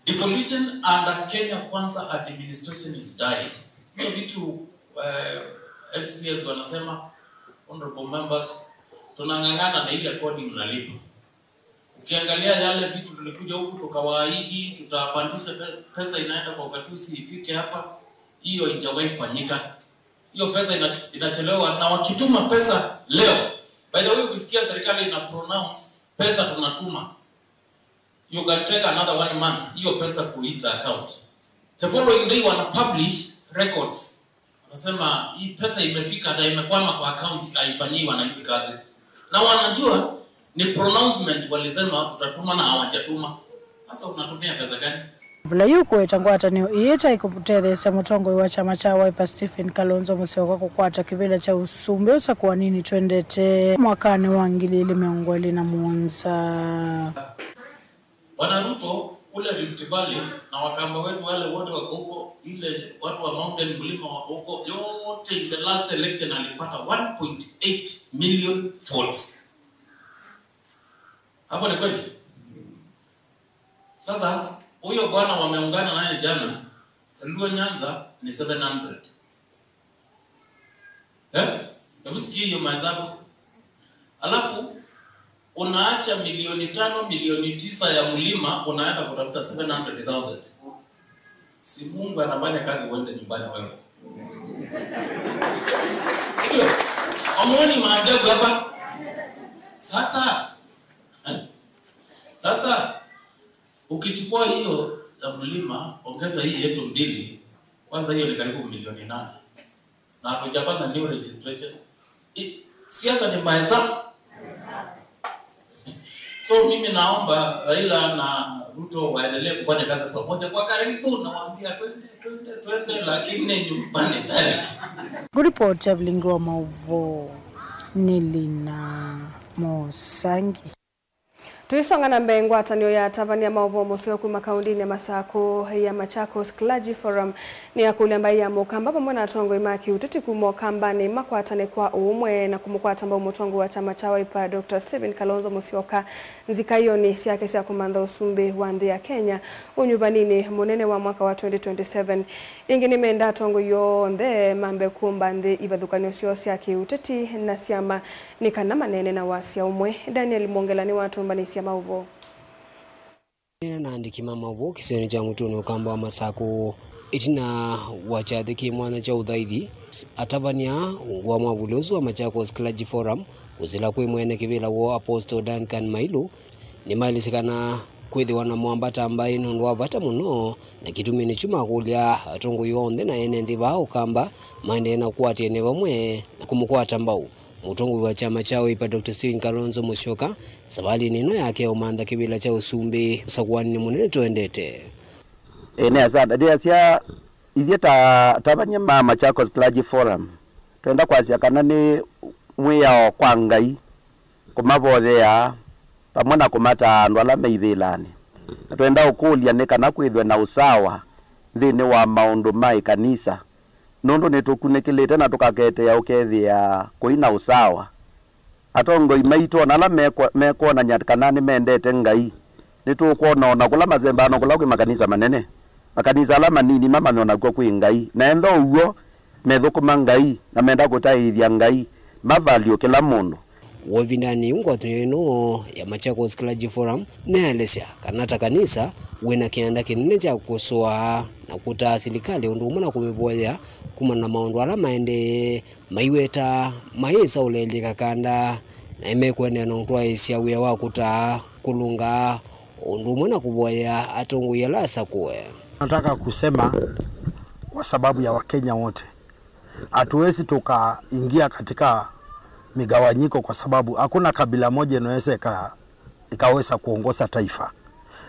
Devolution under Kenya Kwanza administration is dying. Hiyo vitu, eh, M C As wanasema, honorable members, tunang'ang'ana na ile kodi mnalipa. Ukiangalia yale vitu tulikuja huku tukawaahidi, tutapandisha pe-, pesa inaenda kwa ugatuzi ifike hapa, hiyo haijawahi fanyika. Hiyo pesa ina-, inachelewa, na wakituma pesa leo, by the way, ukisikia serikali ina pronounce pesa tunatuma, you can take another one month hiyo pesa kuita account. The following day wana publish records. Wanasema hii pesa imefika, hata imekwama kwa account, haifanyii wananchi kazi. Na wanajua Ni pronouncement walisema tutatuma na hawajatuma. Sasa unatumia pesa gani? Vula yu kũweta ngwatanĩo ii ĩtaĩ kũtetheesya mũtongoi wa kyama kya Wiper Stephen Kalonzo Musyoka kũkwata kĩvĩla kya ũsumbĩ ũsakũaninĩ twendete mwakanĩ wa ngili ili mĩongo ĩlĩ na mũonza. Bwana Ruto, kule Rift Valley na Wakamba wetu wale wote wako huko, ile watu wa Mountain Mlima wako huko, yote in the last election alipata one point eight million votes. Hapo ni kweli? Sasa huyo bwana wameungana naye jana, Luo Nyanza ni seven hundred. Eh? Hebu sikia hiyo mahesabu. Alafu unaacha milioni tano, milioni tisa ya mlima, unaenda kutafuta seven hundred thousand. Si Mungu anafanya kazi uende nyumbani wewe. Sio? Hamuoni maajabu hapa? Sasa, eh? Sasa ukichukua hiyo ya mlima, ongeza hii yetu mbili, kwanza hiyo ni karibu milioni nane. Na hatujafanya new registration. I-, siasa ni mbaya sana. So mimi naomba Raila na Ruto waendelee kufanya kazi pamoja. Kwa karibu nawaambia twende, twende, twende, lakini nyumbani direct. Ngũripoti ya vilingi wa maũvoo nĩ Lina Mosangi. Tũisonga na mbee, ngwatanĩo ya atavany'a ma ũvoo mũseo kuma kaũndĩnĩ ya Masakũ ya Machakos Clergy Forum nĩyakũlya mbaĩ ya Mũkamba vamwe na atongoi ma kĩũteti kuma Ũkambanĩ makwatane kwa ũũmwe na kũmũkwata mbau mũtongoi wa kyama kya Wiper, Doctor Stephen Kalonzo Musyoka, nzikaĩonĩ syake sya kũmantha ũsumbĩ wa nthĩ ya Kenya ũnyuvaninĩ mũnene wa mwaka wa twenty twenty-seven. Ĩngĩ nĩmenda atongoi onthe mambe kũmba nthĩ ivathũkany'o syoo sya kĩũteti na syama nĩ kana maneene na wasya ũmwe. Daniel Mwongela nĩwatũmbanĩsya maũvoo. Nĩna na andĩki ma maũvoo kĩsionĩ kya Mũtũnĩ Ũkamba wa Masakũ, ĩtina wa kyathĩ kĩ mwanya kya ũthaithi, atavany'a ungu wa mwavuli ũsu wa Machakos Clergy Forum kũsĩla kwĩ mwene kĩvĩla woo Apostle Duncan Mailu, nĩmaelesye kana kwĩthĩwa na moambata mbaĩ nĩ ũndũ wa vata mũno, na kĩtumi nĩkyo makũlya atongoi onthe na ene nthĩ vaa Ũkamba maendee na kũkwatĩanĩa vamwe na kũmũkwata mbau mũtongoi wa kyama kya Wiper, Doctor Stephen Kalonzo Musyoka, savalĩnĩ ĩno yake ya ũmantha kĩvĩla kya ũsumbĩ ũsakũaninĩ mũnene tũendete. Ĩĩ, nĩ asante. Ndĩasya ithyĩ ta atavany'a ma Machakos Clergy Forum, twenda kwasya kana nĩ mwĩao kwa Ngai kũmavoyea vamwe na kũmataa andũ ala me ivĩlanĩ. Na twenda ũkũlya nĩ kana kwĩthwe na ũsawa nthĩnĩ wa maũndũ ma ĩkanisa, nũndũ nĩtũkunĩkĩlĩte na tũkaketea ũkethĩa kũi na ũsawa. Atongoi maitũ ona ala mekwa-, mekwonany'a kana nĩmendete Ngai, nĩtũkwona ona kũla masembaa na kũla kwĩ makanisa manene. Makanisa ala manini mamanya o nakw'o kwĩ Ngai, na enda ũw'o methũkũma Ngai na menda kũtaĩĩthya Ngai, mavalue kĩla mũndũ. Woo ĩvindanĩ yĩu, ngwatanĩo ĩno ya Machakos Clergy Forum nĩyaelesya kana ta kanisa wĩ na kĩanda kĩnene kya kũsũa na kũtaa silikalĩ ũndũ ũmwe na kũmĩvoyea kumana na maũndũ ala maendee, maiweta mayĩsa ũleelye kakanda, na nĩmekũendeea na ũtwaĩĩsya wĩa wa kũtaa, kũlũnga, ũndũ ũmwe na kũvoyea atongoi ala asakũe. Nataka kusema kwa sababu ya Wakenya wote, hatuwezi tukaingia katika migawanyiko kwa sababu hakuna kabila moja inaweza ika-, ikaweza kuongoza taifa.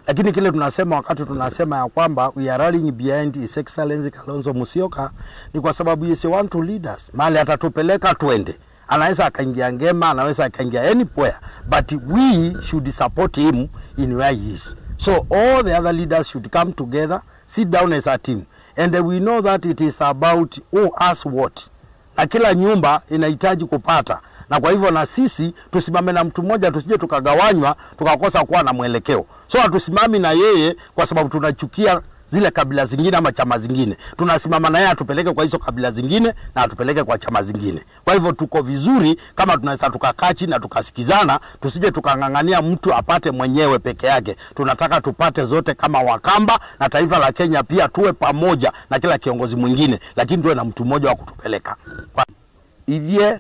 Lakini kile tunasema wakati tunasema ya kwamba we are rallying behind His Excellency Kalonzo Musyoka ni kwa sababu he is one to lead us. Mahali atatupeleka twende. Anaweza akaingia Ngema, anaweza akaingia anywhere, but we should support him in where he is. So all the other leaders should come together, sit down as a team, and we know that it is about who has what, na kila nyumba inahitaji kupata, na kwa hivyo na sisi tusimame na mtu mmoja, tusije tukagawanywa tukakosa kuwa na mwelekeo. So hatusimami na yeye kwa sababu tunachukia zile kabila zingine ama chama zingine. Tunasimama na yeye atupeleke kwa hizo kabila zingine na atupeleke kwa chama zingine. Kwa hivyo tuko vizuri kama tunaweza tukakaa chini na tukasikizana, tusije tukang'ang'ania mtu apate mwenyewe peke yake. Tunataka tupate zote kama Wakamba na taifa la Kenya pia tuwe pamoja na kila kiongozi mwingine, lakini tuwe na mtu mmoja wa kutupeleka. Kwa ithyĩ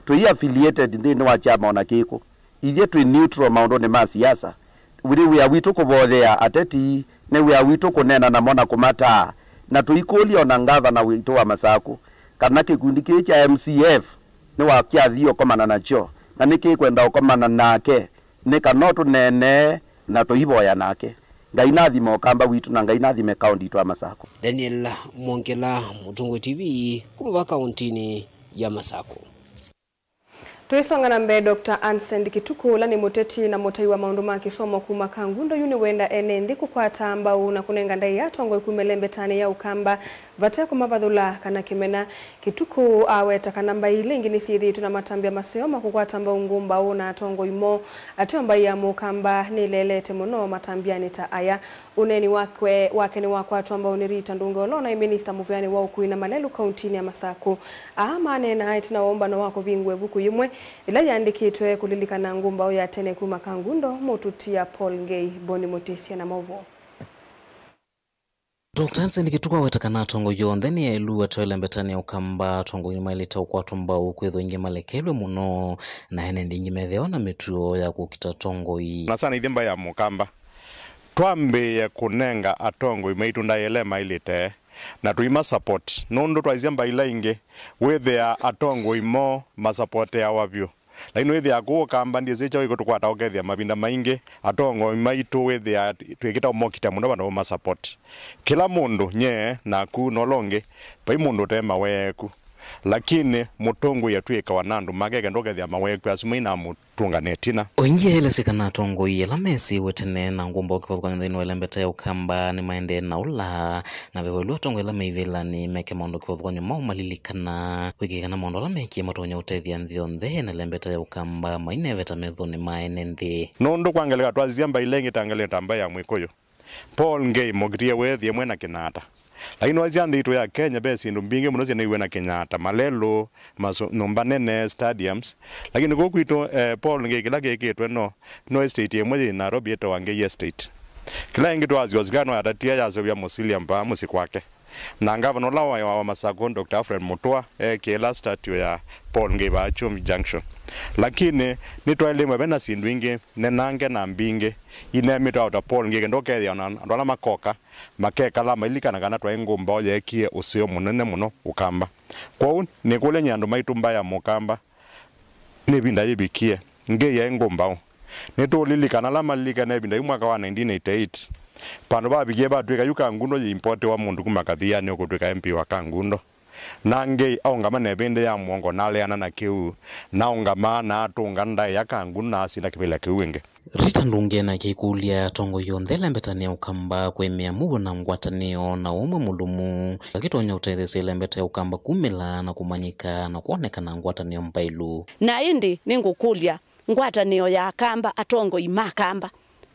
tũi affiliated nthĩnĩ wa kyama ona kĩkũ. Ithyĩ twĩ neutral maũndũnĩ ma siasa. Nĩ wĩa witũ kũvoyea ateti, nĩ wĩa witũ kũneena namo na kũmataa. Na tũikũlya ona ngavana witũ wa Masakũ kana kĩkundi kĩĩ kya M C F nĩ wa kyathi ũkomana nakyo, na nĩkĩkwenda ũkomana nake. Nĩ kana ũtũneenee na tũivoya nake. Ngai nathime Ũkamba witũ na Ngai nathime kaũnti itũ ya Masakũ. Daniel Mwongela, Mũtũngũ T V, kuma va kaũntinĩ ya Masakũ. Tũisonga na mbee, Doctor Anson Kituku, ũla nĩ mũteti na mũtai wa maũndũ ma kĩsomo kuma Kangundo Yu, nĩwenda ene nthĩ kũkwata mbau na kũnenga ndaĩa atongoi kuma ĩlembetanĩ ya Ũkamba vate kũmavathũla kana kĩmena. Kituku aweta kana mbaĩ ila ingĩ nĩsyĩthĩĩtwe na matambya maseo ma kũkwata mbau ngũmbaũ na atongoi moo, ateo mbaĩ ya Mũkamba nĩleelete mũno matambyanĩ ta aya. Ũneeni wakwe, wake nĩwakwatwa mbau nĩ Rita Ndunge, ũla ũnaĩ minista mũvĩanĩ wa ũkui na malelũ kaũntinĩ ya Masakũ. Aa maneenaa ĩtina wa ũmbano wa kũvingũa ĩvuku yĩmwe ĩla yĩandĩkĩtwe kũlilikana ngũmbaũ ya tene kuma Kangundo, mũtutia Paul Ngei. Boni Mũtĩsya na maũvoo. Doctor Anson Kituku aweta kana atongoi onthe nĩ aĩlu ateo ĩlembetanĩ ya Ũkamba. Atongoi nĩmaĩlĩte ũkwatwa mbau kwĩthwa aingĩ malekelwe mũno, na ene nthĩ aingĩ methĩawa na mĩtuo ya kũkita atongoi. Na sana ithyĩ mbaĩ ya Mũkamba, twambĩĩe kũnenga atongoi maitũ ndaĩa ĩla maĩlĩte, na tũima support, nũndũ twaisya mbaĩ ila ingĩ, wĩthĩaa atongoi moo masapoteawa vyũ. Lakini wĩthĩaa kũũ Ũkamba, ndyĩsĩ kyaũ kĩkũtũkwata ũkethĩa mavinda maingĩ atongoi maitũ wĩthĩaa twĩkĩta ũmokita mũno vandũ va ũma support. Kĩla mũndũ, nyie, naku, na ũla ũngĩ, vai mũndũ ũte maweeku. Lakini mũtongoi atw'ĩkawa na andũ make kenda ũkethĩa maweeku asu mainamũtũnga na ĩtina. O ĩngĩ aelesya kana atongoi ala mesĩiwe tene na ngũmbaũ kĩvathũkany'o nthĩnĩ wa ĩlembeta ya Ũkamba nĩmaendee na ũla, na ve welu atongoi ala me ivĩlanĩ meke maũndũ kĩvathũkany'o maũmalilikana, kwĩkĩĩa kana maũndũ ala mekie matonya ũtethya nthĩ yonthe na ĩlembeta ya Ũkamba maineveta methonĩ ma ene nthĩ. Nũndũ kwa ngeleka twasisya mbaĩ ila ingĩ ta ngeleka ta mbaĩ ya Mwĩkũyũ, Paul Ngei Mũkitie weethĩe mwena Kĩnyatta. Lakini wasya nthĩ itũ ya Kenya ve syĩndũ mbingĩ mũno syeneiwe na Kĩnyatta, malelũ, masu-, nyũmba nene, stadiums. Lakini kũu kwitũ, eh, Paul Ngei kĩla kĩkĩtwe no, no estate ĩmwe yĩ Nairobi yĩtawa Ngei Estate. Kĩla ĩngĩ twasya Oscar no yatatie yaseũvya mũsilia mbaa mũsyĩ kwake. Na ngavana ũla wa, wa, wa Masakũ, Doctor Alfred Mutua, eekĩĩla statue ya Paul Ngei vaa Chumbi Junction. Lakini nĩtwaĩlĩmwe ve na syĩndũ ingĩ nenange na mbingĩ ineemitwe out of Paul Ngei, kenda ũkethĩa ona andũ ala makoka makekala mailikana kana twaĩ ngũmbaũ yeekie ũseo mũnene mũno Ũkamba. Kwoou nĩkũlya nyie andũ maitũ mbaĩ ya Mũkamba, nĩ ĩvinda yĩvikie. Ngei yaĩ ngũmbaũ. Nĩtũũlilikana ala malilikana ĩvinda yu mwaka wa nineteen eighty-eight, vandũ vavikie vatw'ĩka yu Kangundo yĩimpotewa mũndũ kuma Kathiani ũkũtw'ĩka M P wa Kangundo. Na Ngei aũngama na ĩvĩndĩ ya mũongo na aleana na kĩu, na aũngama na atũnga ndaĩa Kangundo na asinda kĩvĩla kĩu ĩngĩ. Rita Ndunge nake aikũlya atongoi onthe ĩlembetanĩ ya Ũkamba kũemea mũuo na ngwatanĩo na ũmwe mũlũmu, akĩtonya ũtetheesya ĩlembeta ya Ũkamba kumĩla na kũmanyĩka na kwonekana ngwatanĩo mbaĩlu. Na ĩndĩ nĩngũkũlya ngwatanĩo ya Akamba, atongoi ma Akamba,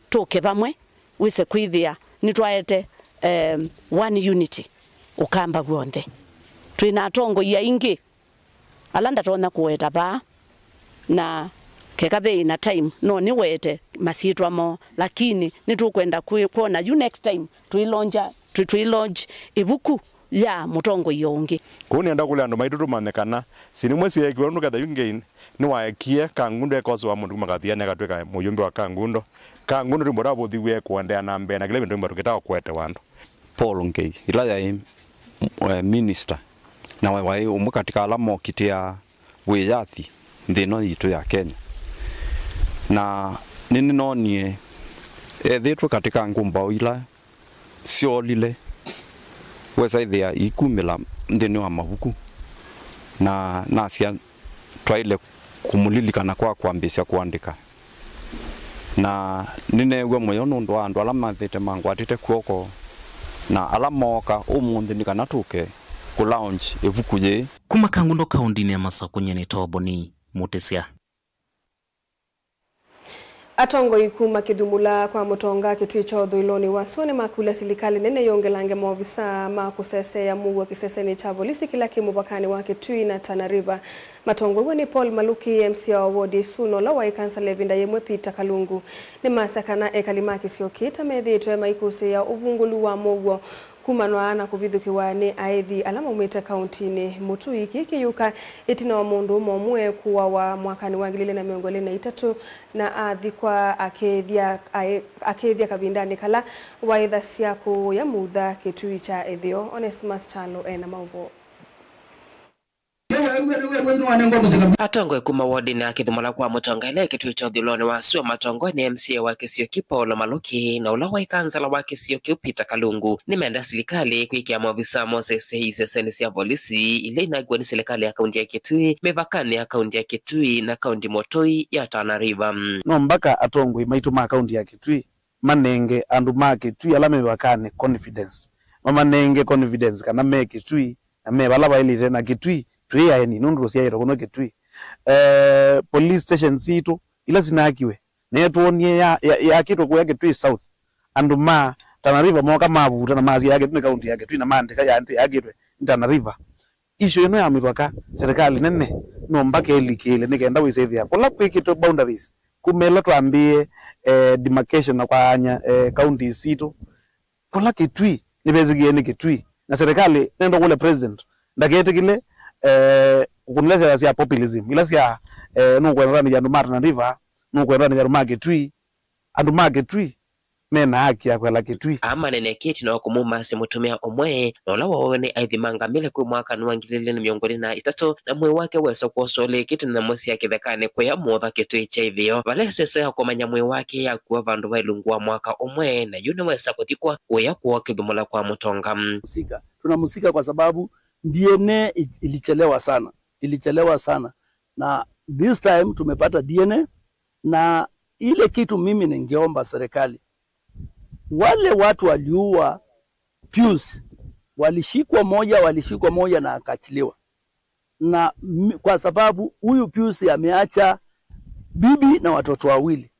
tũke vamwe, wĩse kwĩthĩa nĩtwaete, em, one unity Ũkamba w'onthe. Twĩ na atongoi aingĩ ala ndatonya kũweta vaa, na keka ve na time, no nĩwete masyĩtwa moo, lakini nĩtũkwenda kwĩ-, kwona yu next time tũilauncha, tũ-, tũilaunch ĩvuku ya mũtongoi o ũngĩ. Kũu nĩenda kũlya andũ maitũ tũmanye kana syĩndũ imwe syeekiwe nũndũ ketha yu Ngei nĩwaekie Kangundo ekosewa mũndũ kuma Kathiani akatw'ĩka mũyumbi wa Kangundo. Kangundo tũimbo tavũthiw'e kũendeea na mbee na kĩla ĩvinda tũimbo tũkĩtaa kũetewa andũ. Paul Ngei, ĩla yaĩ, eh, minister, na wa-, waĩ ũmwe katika ala mokitĩaa wĩyathi nthĩ ĩno yitũ ya Kenya. Na nĩnĩnoonie ethĩtwe katika ngũmbaũ ila syolile, wesa ĩthĩa ikumĩla nthĩnĩ wa mavuku, na nasya twaĩle kũmũlilikana kwa kwambĩĩsya kũandĩka. Na nĩneew'a mũyo nũndũ wa andũ ala mathĩte mangwatĩte kw'oko na ala mooka ũmũnthĩ nĩ kana tũke kũ launch ĩvuku yĩĩ. Kuma Kangundo kaũntinĩ ya Masakũ, nyie nĩ Toboni Mũtĩsya. Atongoi kuma Kĩthumula kwa Mũtonga kĩtuĩ kya ũthũĩlonĩ wa sua nĩmakũlya silikalĩ nene yongelange maovisa ma kũseseea mũuo kĩsesenĩ kya volisi kĩla kĩ mũvakanĩ wa Kitui na Tana River. Matongoew'e nĩ Paul Maluki, M C A wa wodi ĩsu, na ũla waĩ kansala ĩvinda yĩmwe Peter Kalungu. Nĩmasya kana ekali ma kĩsio kĩĩ ta methĩĩtwe maikũsĩĩa ũvungũlu wa mũuo kumanwa na kũvithũkĩwa nĩ aĩthi ala maumĩte kaũntinĩ. Mũtũi kĩĩ kĩyũka ĩtina wa mũndũũme ũmwe kũawa mwakanĩ wa ngili ilĩ na mĩongo ĩlĩ na itatũ na athikwa akĩĩthya, aĩ-, akĩĩthya kavindanĩ kala waĩthasya kũũya mutha kĩtui kya ĩtheo. Onesmus Kyalo ena maũvoo. Atongoi kuma wodinĩ ya Kĩthũmũla kwa Mũtonga ĩla ĩ Kĩtuĩ kya ũthyũlũlonĩ wa sua, matongoe nĩ M C A wa kĩsio kĩu Paul Maluki na ũla waĩ kansala wa kĩsio kĩu Peter Kalungu, nĩmenda silikalĩ kwĩkĩa maovisaa mosesei isesenĩ sya volisi ila inakiwa nĩ silikalĩ ya kaunti ya Kitui, mĩvakanĩ ya kaunti ya Kitui na kaunti mũtũi ya Tana River. No mbaka atongoi maitũ ma kaunti ya Kitui manenge andũ ma Kitui ala me mĩvakanĩ confidence. Mamanenge confidence kana me Kitui na me vala vaĩlĩte, na Kitui twĩ aeni nũndũ tũsyaĩtwe kũno Kitui. Eh, police station sitũ ila sinakiwe, nĩtwonie ya, ya, yakĩtwe kũya Kitui South. Andũ ma Tana River moka mavuta na masya yakĩtwe nĩ kaunti ya Kitui na maandĩka ya, yakĩtwe nĩ Tana River. Issue ĩno ya mĩvaka, serikali nene no mbaka ĩlikĩle nĩ kenda wĩsĩthĩa kũla kwĩkĩtwe boundaries, kuma ĩla twambĩĩe, eh, demarcation na kwaany'a, eh, counties sitũ. Kũla Kitui nĩvesĩkĩe nĩ Kitui, na serikali nenda kũlya president ndaketĩkĩle, eh, kũkũnĩla siasa sya populism ila sya, eh, nũkwendanĩthya andũ ma Tana River, nũkwendanĩthya andũ ma Kitui. Andũ ma Kitui mena haki ya kwela Kitui. Aa manenekĩtye no kũmumbaasya mũtumĩa ũmwe, na ũla wawawe nĩ aithi ma ngamĩle kwĩ mwakanĩ wa ngili ilĩ na mĩongo ĩlĩ na itatũ, na mwĩĩ wake wesa kwoswa ũlĩkĩte nyamũ sya kĩthekanĩ kũya mũtha Kitui kya ĩtheo. Vala ĩseso ya kũmanya mwĩĩ wake yakua vandũ va ilungu wa mwaka ũmwe, na yu nĩwesa kũthikwa kũya kwoo Kĩthũmũla kwa Mũtonga. Tunamhusika kwa sababu D N A i-, ilichelewa sana. Ilichelewa sana. Na this time tumepata D N A, na ile kitu mimi ningeomba serikali, wale watu waliua Pius, walishikwa moja, walishikwa moja na akaachiliwa. Na mi-, kwa sababu huyu Pius ameacha bibi na watoto wawili.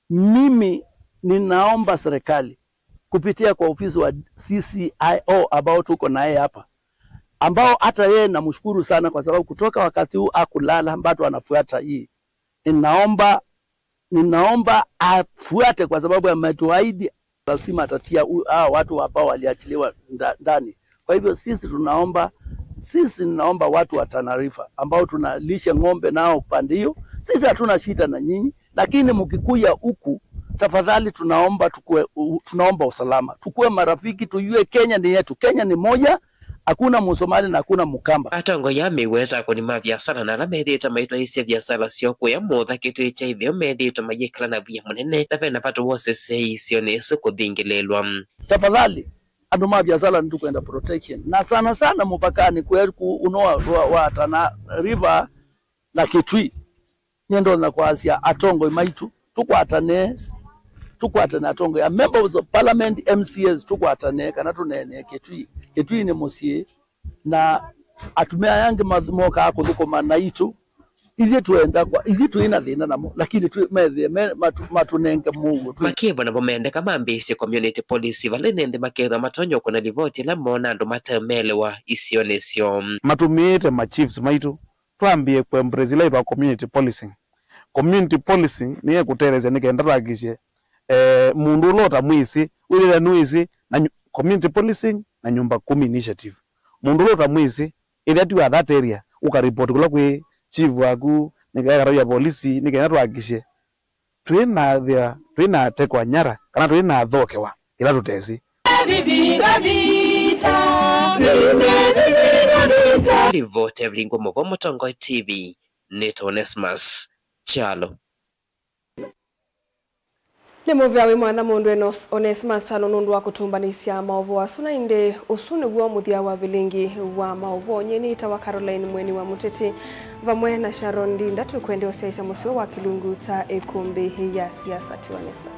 Mimi ninaomba serikali kupitia kwa ofisi wa C C I O ambao tuko naye hapa, ambao hata yeye namshukuru sana kwa sababu kutoka wakati huu hakulala, bado anafuata hii. Ninaomba, ninaomba afuate kwa sababu ametuahidi lazima atatia u-, hawa watu ambao waliachiliwa nda-, ndani. Kwa hivyo sisi tunaomba, sisi ninaomba watu wa Tana River ambao tunalisha ng'ombe nao upande hiyo, sisi hatuna shida na nyinyi, lakini mkikuja huku, tafadhali tunaomba tukue, u-, tunaomba usalama. Tukue marafiki, tujue Kenya ni yetu. Kenya ni moja, hakuna Msomali na hakuna Mkamba. Atongoi aa meweta akũni ma viasala na ala methĩĩtwe maitwaĩĩsya viasala syoo kũya mũtha Kitui kya ĩtheo methĩĩtwe mayĩkĩla na vinya mũnene, na vena vata wa ũseseei isionĩ isu kũthingĩlĩĩlwa. Tafadhali, andũ ma viasala nĩtũkwenda protection, na sana sana mũpakanĩ kwetu uno wa, wa, wa Tana River na Kitui. Nĩndonya kwasya atongoi maitũ, tũkwatane, tũkwatane atongoi, a members of parliament, M C As, tũkwatane kana tũneenee Kitui. Kitui nĩ mũsyĩ, na atumĩa aya angĩ ma-, mokaa kũthũkũma naitũ. Ithyĩ twenda kwa, ithyĩ twĩ na thĩna namo, lakini twĩ, methĩe, me, matu-, matũnenge mũuo. Twĩ- Makĩvo navo mendeka mambĩĩsye community policy, vala ĩndĩ makethwa matonya kũna livoti ĩla moona andũ mateũmelewa isionĩ syoo. Matũmĩĩte ma chiefs maitũ twambie kũ embrace ila itwa community policing. Community policing nĩyo ĩkũtetheesya nĩ kenda twakisye, eh, mũndũ ũla ũtamwĩsĩ wĩthĩa nĩwĩsĩ na nyu-, community policing na nyumba kumi initiative. Mũndũ ũla ũtamwĩsĩ, ĩthĩa ti wa that area, ũkaripoti kũla kwĩ chief waku, nĩ kenda katavya polisi nĩ kenda twakisye twĩ na thĩa, twĩ na tekwa nyara kana twĩ na thokewa ĩla tũtesĩ. Livoti ya Vilingwa Mũvo, Mũtongoi T V, nĩtawa Onesmus Kyalo. Nĩ mũvea wĩ mwanya mũndũ Enos-, Onesmus Kyalo nũndũ wa kũtũmbanĩsya maũvoo asu, na ĩndĩ ũsu nĩw'o mũthya wa vilingi wa maũvoo. Nyie nĩtawa Caroline Mweni wa Mũteti, vamwe na Sharon Ndinda, tũkwendea ũsyaĩĩsya mũseo wa kĩlungu kya ĩkũmbĩ ya siasa. Tiwa nesa.